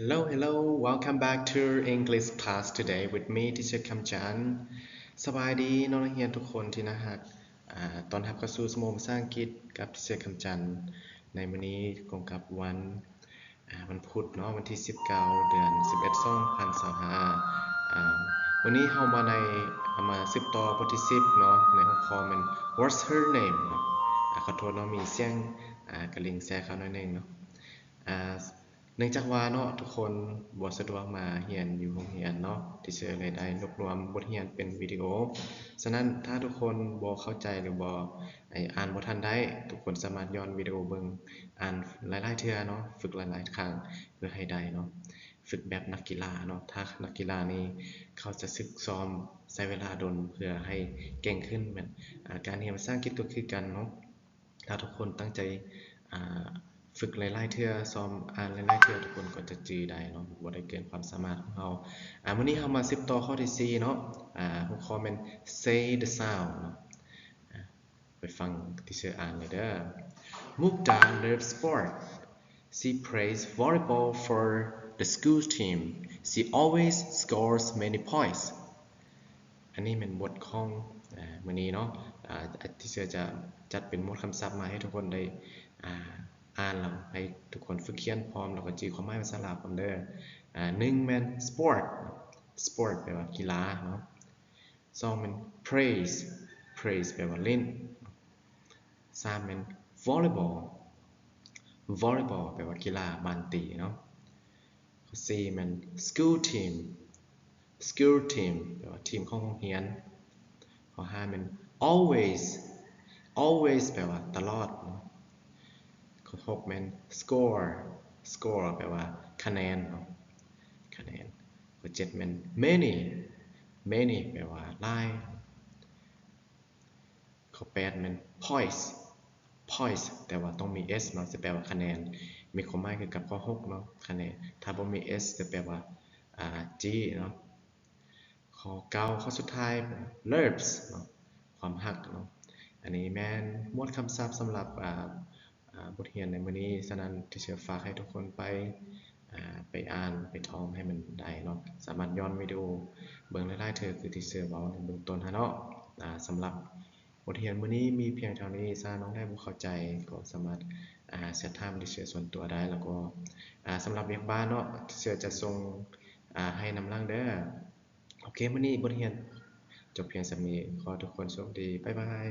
Hello, hello. Welcome back to English class today with me, teacher ຄຳຈັນ. ສະບາຍດີເນາະ ນັກຮຽນທຸກຄົນທີ່ໜ້າຮັກ. ອາ ຕ້ອນຮັບເຂົ້າສູ່ຊົ່ວໂມງພາສາອັງກິດກັບ teacher ຄຳຈັນ. ໃນມື້ນີ້ກົງກັບວັນ ອາ ວັນພຸດເນາະ ວັນທີສິບເກົ້າ ເດືອນສິບເອັດ ສອງພັນຊາວຫ້າ. ອາ ມື້ນີ້ເຮົາມາໃນ ເຮົາມາສືບຕໍ່ບົດທີສິບເນາະ ໃນຫົວຂໍ້ແມ່ນ What's her name ເນາະ. ອາ ຂໍໂທດເນາະ ມີສຽງ ອາ ກະລິງແຊເຂົ້າໜ້ອຍໜຶ່ງເນາະ. ອາ ເນື່ອງຈາກວ່າເນາະ ທຸກຄົນບໍ່ສະດວກມາຮຽນຢູ່ໂຮງຮຽນເນາະ teacher ເລີຍໄດ້ລວບລວມບົດຮຽນເປັນວິດີໂອ. ສະນັ້ນ ຖ້າທຸກຄົນບໍ່ເຂົ້າໃຈ ຫຼື ບໍ່ ໄອ້ ອ່ານບໍ່ທັນໄດ້ ທຸກຄົນສາມາດຍ້ອນວິດີໂອເບິ່ງ ອ່ານຫຼາຍໆເທື່ອເນາະ ຝຶກຫຼາຍໆຄັ້ງເພື່ອໃຫ້ໄດ້ເນາະ. ຝຶກແບບນັກກິລາເນາະ ຖ້ານັກກິລານີ້ເຂົາຈະຝຶກຊ້ອມໃຊ້ເວລາດົນເພື່ອໃຫ້ເກັ່ງຂຶ້ນ. ແມ່ນ ອາ ການຮຽນພາສາອັງກິດກໍຄືກັນເນາະ. ຖ້າທຸກຄົນຕັ້ງໃຈ ອາ ຝຶກຫຼາຍໆເທື່ອ ຊ້ອມອ່ານຫຼາຍໆເທື່ອ ທຸກຄົນກໍຈະຈື່ໄດ້ເນາະ ບໍ່ໄດ້ເກີນຄວາມສາມາດຂອງເຮົາ. ອາ ມື້ນີ້ເຮົາມາສືບຕໍ່ຂໍ້ທີສີ່ເນາະ. ອາ ຫົວຂໍ້ແມ່ນ Say the sound ເນາະ. ອາ ໄປຟັງ teacher ອ່ານເລີຍເດີ. Mukta loves sport. She plays volleyball for the school team. She always scores many points. ອັນນີ້ແມ່ນບົດຂອງ ອາ ມື້ນີ້ເນາະ. ອາ teacher ຈະຈັດເປັນໝວດຄຳສັບມາໃຫ້ທຸກຄົນໄດ້ ອາ ອ່ານ ແລ້ວໃຫ້ທຸກຄົນຝຶກຂຽນພ້ອມ ແລ້ວກໍຈື່ຄວາມໝາຍພາສາລາວພ້ອມເດີ. ອາ ໜຶ່ງແມ່ນ sport. Sport ແປວ່າກິລາເນາະ. ສອງແມ່ນ plays. Plays ແປວ່າຫຼິ້ນ. ສາມແມ່ນ volleyball. Volleyball ແປວ່າກິລາບານຕີເນາະ. ຂໍ້ສີ່ແມ່ນ school team. School team ແປວ່າທີມຂອງໂຮງຮຽນ. ຂໍ້ຫ້າແມ່ນ always. Always ແປວ່າຕະຫຼອດເນາະ. ຂໍ້ຫົກແມ່ນ score. Score ແປວ່າຄະແນນເນາະ ຄະແນນ. ຂໍ້ເຈັດແມ່ນ many. Many ແປວ່າຫຼາຍ. ຂໍ້ແປດແມ່ນ points. Points ແຕ່ວ່າຕ້ອງມີ s ເນາະ ຈະແປວ່າຄະແນນ ມີຄວາມໝາຍຄືກັບຂໍ້ຫົກເນາະ ຄະແນນ. ຖ້າບໍ່ມີ s ຈະແປວ່າ ອາ ຈີເນາະ. ຂໍ້ເກົ້າ ຂໍ້ສຸດທ້າຍ loves ເນາະ ຄວາມຮັກເນາະ. ອັນນີ້ແມ່ນໝວດຄຳສັບສຳລັບ ອາ ອາ ບົດຮຽນໃນມື້ນີ້. ສະນັ້ນ teacher ຝາກໃຫ້ທຸກຄົນໄປ ອາ ໄປອ່ານ ໄປທ່ອງໃຫ້ມັນໄດ້ເນາະ. ສາມາດຍ້ອນວິດີໂອເບິ່ງຫຼາຍໆເທື່ອ ຄື teacher ເວົ້າໃນເບື້ອງຕົ້ນຫັ້ນເນາະ. ອາ ສຳລັບບົດຮຽນມື້ນີ້ມີພຽງເທົ່ານີ້. ຖ້ານ້ອງໃດບໍ່ເຂົ້າໃຈ ກໍສາມາດ ອາ ແຊັດຖາມ teacher ສ່ວນຕົວໄດ້. ແລ້ວກໍ ອາ ສຳລັບວຽກບ້ານເນາະ teacher ຈະສົ່ງ ອາ ໃຫ້ນຳຫຼັງເດີ. ໂອເຄ ມື້ນີ້ບົດຮຽນຈົບພຽງສ່ຳນີ້. ຂໍໃຫ້ທຸກຄົນໂຊກດີ. ບາຍບາຍ.